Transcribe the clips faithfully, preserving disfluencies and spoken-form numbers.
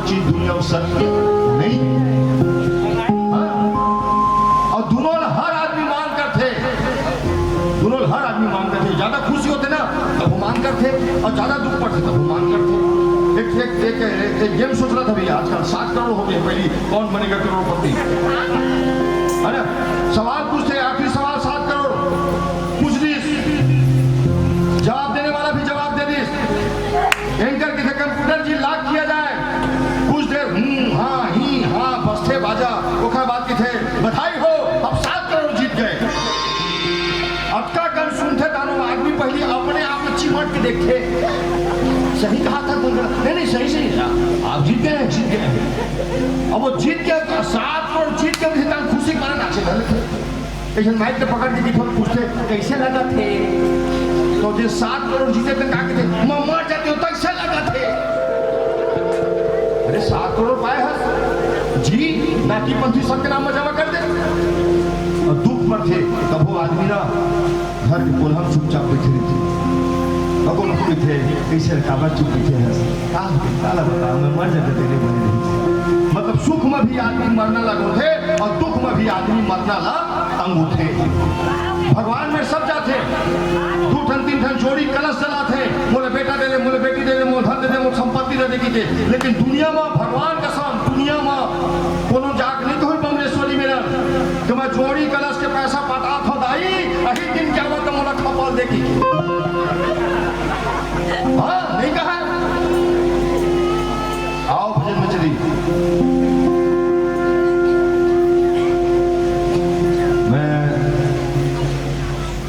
चीज दुनिया में सत्य नहीं है। हाँ? और दुनों ल हर आदमी मांग करथे, दुनों ल हर आदमी मांग करथे। ज्यादा खुशी होथे ना, तब वो मांग करथे, और ज्यादा दुख पड़थे, तब वो मांग करथे। एक, एक, एक, एक, एक गेम सोच रहा था भैया, आजकल सात करोड़ हो गए, पहली कौन बनेगा करोड़पति, है ना? सवाल पूछथे, आखिरी सवाल, सात करोड़ पूछ दिस, जवाब देने वाला भी जवाब दे दिस। एंकर कथे, "कंप्यूटर जी, लॉक किया जाए।" कुछ देर हूँ, हाँ, ही, हाँ, बजथे बाजा। ओकर बाद कथे, "बधाई हो, अब सात करोड़ जीत गए।" अतका कन सुनथे, तानो आदमी पहली अपने आप में चिमट के देखथे, "सही कहा था तुमने?" "नहीं, नहीं, सही, सही, आप जीत गए हैं, जीत गए हैं।" अब वो जीत गया, तो सात करोड़ जीत गया, तो इतना खुशी के मारे नाचे धर लेथे। एक झन माइक के पकड़ के किथोर पूछथे, "कैसे लगथे?" तो जे सात करोड़ जीते थे, का कथे, "मैं मर जाते हो, तैसे लगथे।" अरे, सात करोड़ पाए हस, जी, नाटी पंथी सबके नाम में जमा कर दे। और दुख पड़थे, तब वो आदमी ना घर के कोल्हा में चुपचाप बैठे रहिथे। अउ कोनो पूछथे, "कैसे काबर चुप बैठे हस?" का होथे? काला बता, मैं मर जाते तेरे बने नहीं। मतलब, सुख में भी आदमी मरना लगथे और दुख में भी आदमी मरना ला अंगूठे। भगवान में सब जाथे, दू ठन तीन ठन जोड़ी कलश जलाथे, "मोला बेटा दे दे, मोला बेटी दे दे, मोला धन दे दे, मोला संपत्ति दे दे" कहिके। लेकिन दुनिया में भगवान कसम, दुनिया में कोनो जाके नहीं कहों बमलेश्वरी मेर कि मैं जोड़ी कलश के पैसा पटात हूँ दाई, अही दिन क्या बात मोला खपल दे कहिके। हाँ, नहीं कहा। आओ भजन में चली। मैं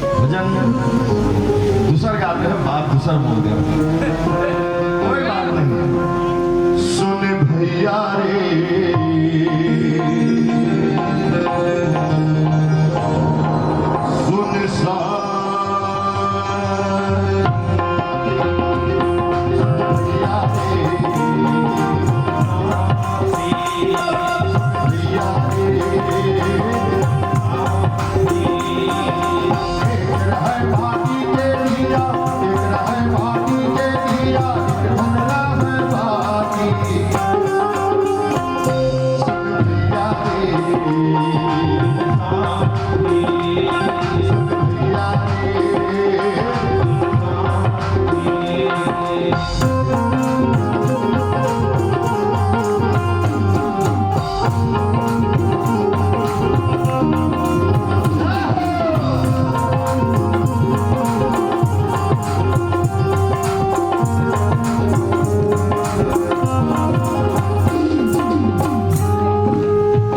भजन दूसर गात रहेंव, बात दूसर बोल देंव। कोई बात नहीं। सुन भैया रे, सुन सा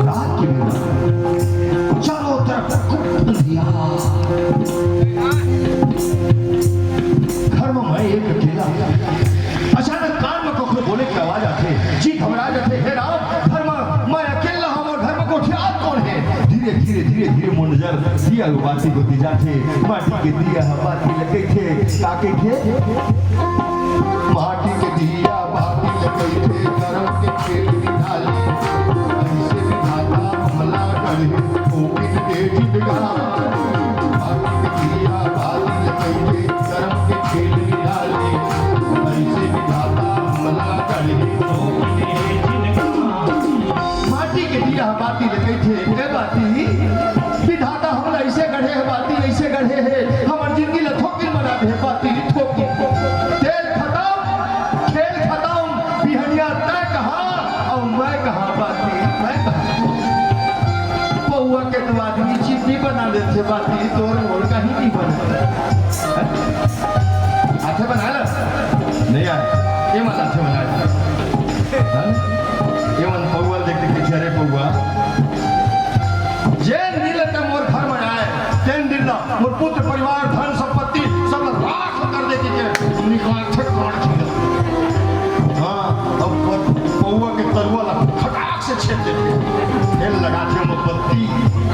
रात के बेरा चारों तरफ गुप्त अंधियार। घर में मैं एक अकेला। अचानक कान में ककरो बोले के आवाज आथे। जी घबरा जाथे, "हे राम, घर में मैं अकेला हूँ और घर में गोठियात कौन है?" धीरे, धीरे, धीरे, धीरे मोर नजर दिया बाती होती जाथे। माटी के दिया ह बाती लगथे, का कहिथे? माटी के दिया बाती लगथे, करम के खेल निकाले। ऐसे विधाता हमला करे, ठोकिन दे जिंदगा। माटी के दिया बाती लगथे, करम के खेल निकाले। ऐसे विधाता हमला करे, ठोकिन दे जिंदगा। माटी के दिया बाती लगथे, ए बाती, विधाता हमला ऐसे गढ़े हे बाती, ऐसे गढ़े हे, हमर जिंदगी ला थोकिन बना दे हे बाती, थोकिन। तेल खतम, खेल खतम, बिहनिया तय कहाँ, अउ मैं कहाँ बाती, मैं कहाँ। पौवा के तो आदमी चिन्नी बना लेथे बाती, तोर मोर कहीं नहीं बने। आथे बना ले? नहीं आए। ये मन आथे बना ले। हाँ? ये मन पौवा देख के कहिथे, "अरे पौवा, जेन दिन ले ते मोर घर में आए, तेन दिन ला मोर पुत्र परिवार, धन संपत्ति सब ला राख कर दे" कहिके निकालथे काट के। हाँ, अब पौवा के तरुआ ला खटाक से छेद देथे। तेल लगाथे मोमबत्ती,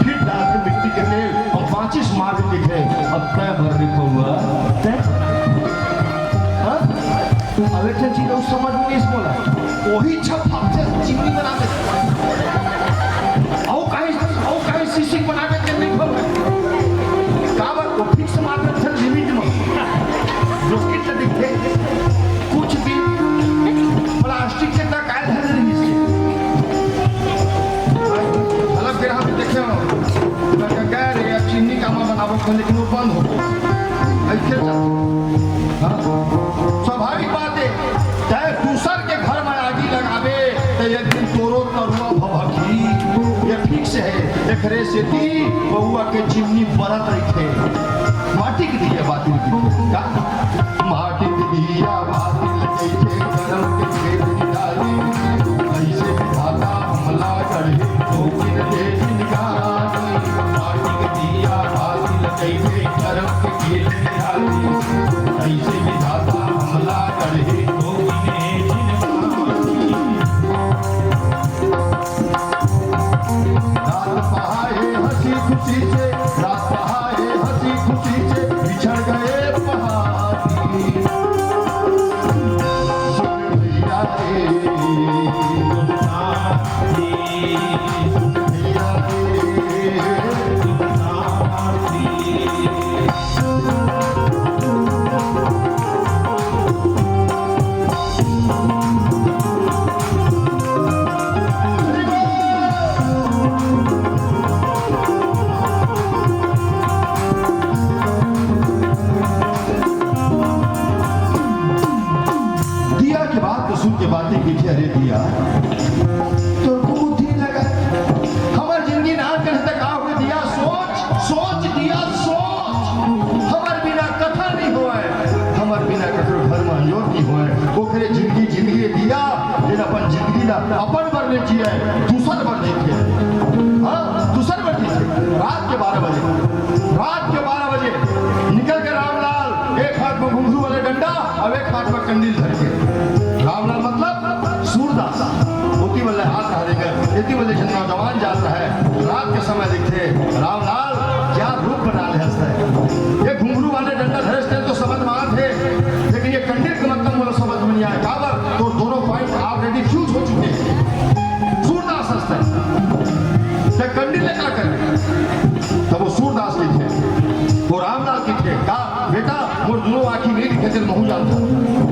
फिर डालथे मिट्टी के तेल, अउ माचिस मार के कहिथे, "अब तैं भर रे पौवा, तैं।" हाँ? अब एक ठन चीज अउ समझ में नहीं बोला। वही छप भागथे, चिमनी बना दे। अउ कहीं, अउ कहीं सीसी बना दे, तेल नहीं भर। काबर वो फिक्स मार देथे लिमिट में। जो कितना दिखथे, कुछ दिन प्लास्टिक के तक आए थे, त एक दिन तोरो तरुआ भभकी, ये फिक्स हे। एकरे सेती बउआ के जिमनी बरत रहिथे। माटी के दिया बाती के का? माटी के दिया बाती कइथे करम के खेत डाली, अइसे विधाता हमला गढ़े ठोकिन दे जिनगानी। माटी के दिया बाती कइथे करम के खेत डाली, अइसे विधाता हमला गढ़े ठोकिन दे जिनगानी। रात पहाए हंसी खुशी से, रात पहाए हंसी खुशी से बिछड़ गए पहाड़ी। सुन भैया रे, सुन भैया रे। दिया के बात तो सुन के बाती कहिथे, "अरे दिया, तोर को बुद्धि लगा, हमर जिंदगी नान करे त का होगे दिया, सोच, सोच दिया, सोच। हमर बिना कथा नहीं होय, हमर बिना ककरो घर में अंजोर नहीं होय।" ओकरे जिंदगी, जिंदगी दिया, जेन अपन जिंदगी ला अपन बर नहीं जिए, दूसर बर जीथे। हाँ, दूसर बर जीथे। रात के बारह बजे, रात के बारह बजे निकल के रामलाल एक हाथ में घुंघरू वाले डंडा अउ एक हाथ में कंडील धर के। रामलाल मतलब सूरदास। ओती बल्ले हाथ हरे कर, एती बल्ले झन नौजवान जात रहे। रात के समय दिखथे, "रामलाल, क्या रूप बना ले हंसते हैं।" ये घुंघरू वाले डंडा धरे हंसते तो समझ में आत हे, लेकिन ये कंडील के मतलब मोला समझ में नहीं आए। काबर? तो दोनों पॉइंट ऑलरेडी फ्यूज हो चुके हैं। सूरदास हंसते हैं, "ते कंडील ले का करे?" तब वो सूरदास कहिथे, वो रामलाल कहिथे, "का बेटा, मोर दुनों आँखी नहीं दिखे, तेला महूँ जानथों।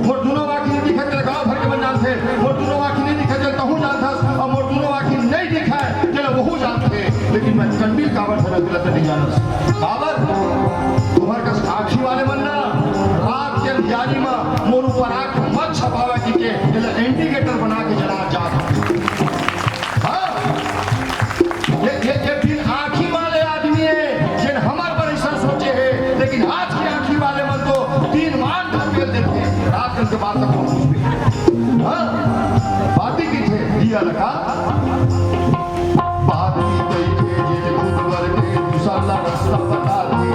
मोर दुनों आँखी नहीं दिखे, तेला गाँव भर के मन जानथे। मोर दुनों आँखी नहीं दिखे, तेला तहूँ जानथस। अउ मोर दुनों आँखी नहीं दिखे, तेला वहू जानथे। लेकिन मैं कंडील काबर धरे, तेला तो नहीं जानस। काबर? तुम्हर कस आँखी वाले मन ना रात के अंधियारी में मोर ऊपर आँख मत छपावे कहिके, तेला इंडिकेटर बना के जला जात।" हाँ, ये, ये, ये बिन आँखी वाले आदमी हे, जेन हमर बर अइसन सोचे हे, लेकिन आज के आँखी वाले मन तो तीन मान ढकेल देथे। रात के बात तक कुछ भी। हाँ, बाती कहिथे, दिया लगा। बाती कहिथे, जेन खुद बर के दूसर ला रस्ता बता दे।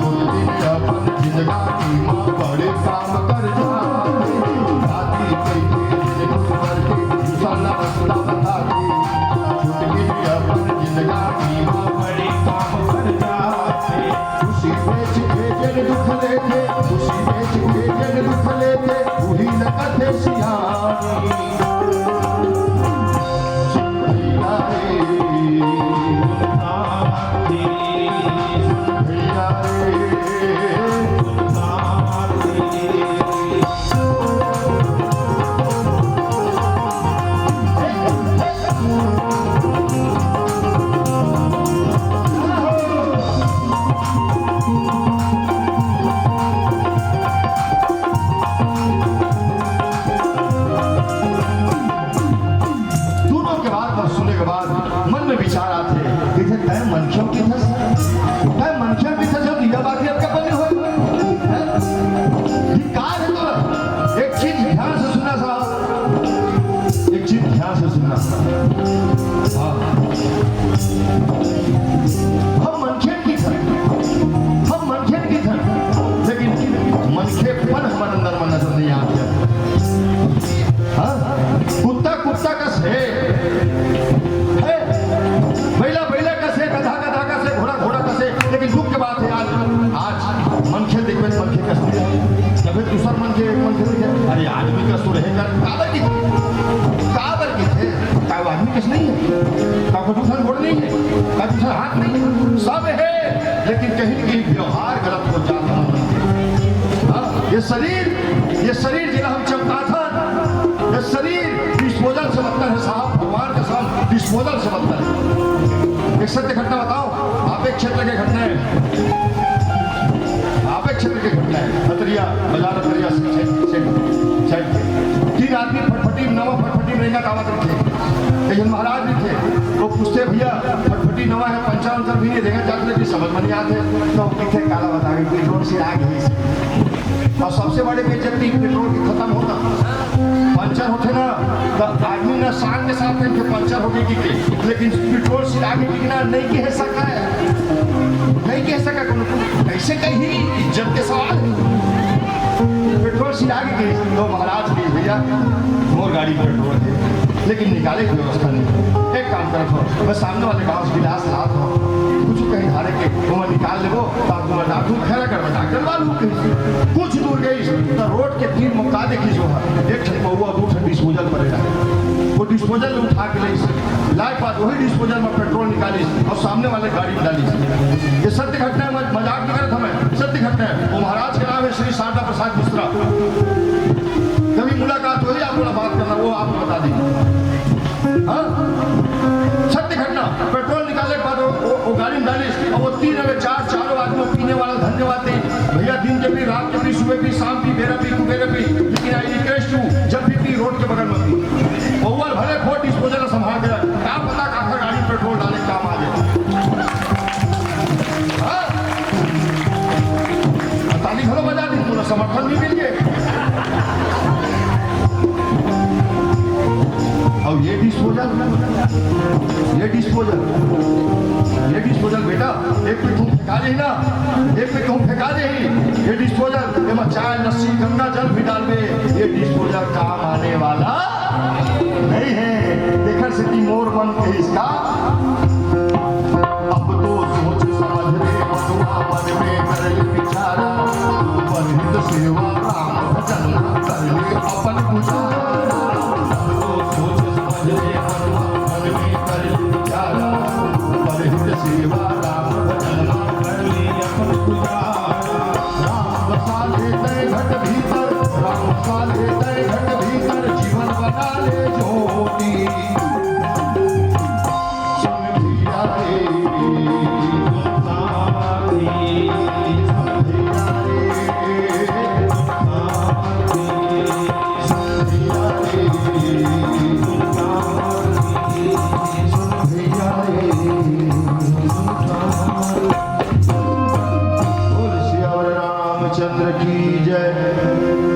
छोड़ दिन अपन जिंदगानी माँ बड़े काम कर जा। बाती कहिथे, जेन खुद बर के दूसर ला रस्ता बता दे। छूट गे अपन जिंदगानी माँ बड़े काम कर जाथे। खुशी बेच के जेन दुख लेथे, खुशी बेच के जेन दुख लेथे, उही ल कथे सियानी। सुन भैया रे, सुन भैया रे। दूनों के बात ला सुने के बाद मन में विचार आथे, कहिथे, "तैं मनखे कहिथस, तैं मनखे कहिथस, जो दिया बाती अतका बने होय।" हैं? धिक्कार हे तोला। एक चीज ध्यान से सुनना साहब, एक चीज ध्यान से सुनना। हाँ। हम मनखे कहिथन, हम मनखे कहिथन, लेकिन मनखेपन हमर अंदर में नजर नहीं आत हे। हाँ? कुत्ता कुत्ता कस हे, हे? बइला बइला कस हे, गधा गधा कस हे, घोड़ा घोड़ा कस हे, लेकिन दुख के बात हे, आज, आज मनखे देखबे त मनखे कस नइ हे। तभे दूसर मनखे, मनखे देखे, "अरे, आदमी कस तो रहे कर।" काबर कहिथे? काबर कहिथे? का वो आदमी कस नइ हे? का ओकर दू ठन गोड़ नइ हे? का दू ठन हाथ नइ हे? सब हे, लेकिन कहीं न कहीं व्यवहार गलत हो जात हे। हाँ, ये शरीर, ये शरीर जेला हम चमकाथन, ये शरीर डिस्पोजल से बदतर हे साहब, भगवान कसम, डिस्पोजल से बदतर हे। एक सत्य घटना बताओ, आपे क्षेत्र के घटना हे, आपे क्षेत्र के घटना हे, अतरिया, बाजार अतरिया से, से, से, से, तीन आदमी फटफटी, नवा फटफटी में का दावत रखे। एक झन महाराज रखे, वो पूछते, "भैया, फटफटी नवा है, पंचर उंचर भी नहीं देगा, जाते भी समझ में नहीं आते।" तो वो कहते, "काला बता के कोई जोर से आग है इसे।" और सबसे बड़े बेइज्जती पेट्रोल की खत्म होना, पंचर होते ना, तो आदमी ना शान के साथ कहिथे पंचर हो गई कि के, लेकिन पेट्रोल सिरा के बिकना नहीं कह सका है, नहीं कह सका कोनो, कैसे कही, इज्जत के सवाल है। पेट्रोल सिरा के गिरी, तो महाराज के, "भैया, मोर गाड़ी पेट्रोल है, लेकिन निकाले की व्यवस्था नहीं। एक काम करत हो, मैं सामने वाले गांव से गिलास लात हो, कुछ कहीं धारे के, वो मैं निकाल लेबो, तो आप तुम्हारा डॉक्टर खैरा कर, डॉक्टर मालूम कहीं।" कुछ दूर गई, तो रोड के तीर मुक्का देखी जो है, एक ठन पौवा, दू ठन डिस्पोजल पड़े रहे, वो डिस्पोजल उठा के ले लाए, बाद वही डिस्पोजल में पेट्रोल निकाली और सामने वाले गाड़ी में डाली। ये सत्य घटना है, मज-, मजाक नहीं करत हमें, सत्य घटना है। वो महाराज के नाम है श्री शारदा प्रसाद मिश्रा। कभी मुलाकात हुई, आप थोड़ा बात करना, वो आपको बता देंगे। हाँ, सत्य घटना। पेट्रोल निकाले के बाद वो, वो, वो गाड़ी में डाली और वो तीन अबे चार, चारों आदमी पीने वाला, धन्यवाद दी, "भैया, दिन के भी, रात के भी, सुबह भी, शाम भी, बेरा भी, कुबेरा भी, लेकिन I request you, जब भी पी, रोड के बगल में पी।" वो भले फोर्ड डिस्पोजल संभाल के रख, क्या पता काकर गाड़ी में पेट्रोल डाले काम आ जाए। हाँ? ताली घलो बजा दी, पूरा समर्थन भी मिल गए। और ये डिस्पोजल, ये डिस्पोजल, ये डिस्पोजल बेटा, एक पे तुम फेंका दे ना, एक पे तुम फेंका दे ही, ये डिस्पोजल, एमा चाय, लस्सी, गंगा जल भी डालबे, ये डिस्पोजल काम आने वाला नहीं है। देखर से कि मोर मन के इसका अब तो सोच समझ ले मनुआ, मन में कर ले विचारा, परहित सेवा राम भजन कर ले अपन गुजारा। अब तो सोच समझ ले मनुआ, मन में कर ले विचारा, परहित सेवा राम भजन कर ले अपन गुजारा। राम बसा ले तय घट भीतर, राम बसा ले तय घट भीतर, जीवन बना ले ज्योति। बोल सियावर रामचंद्र की जय।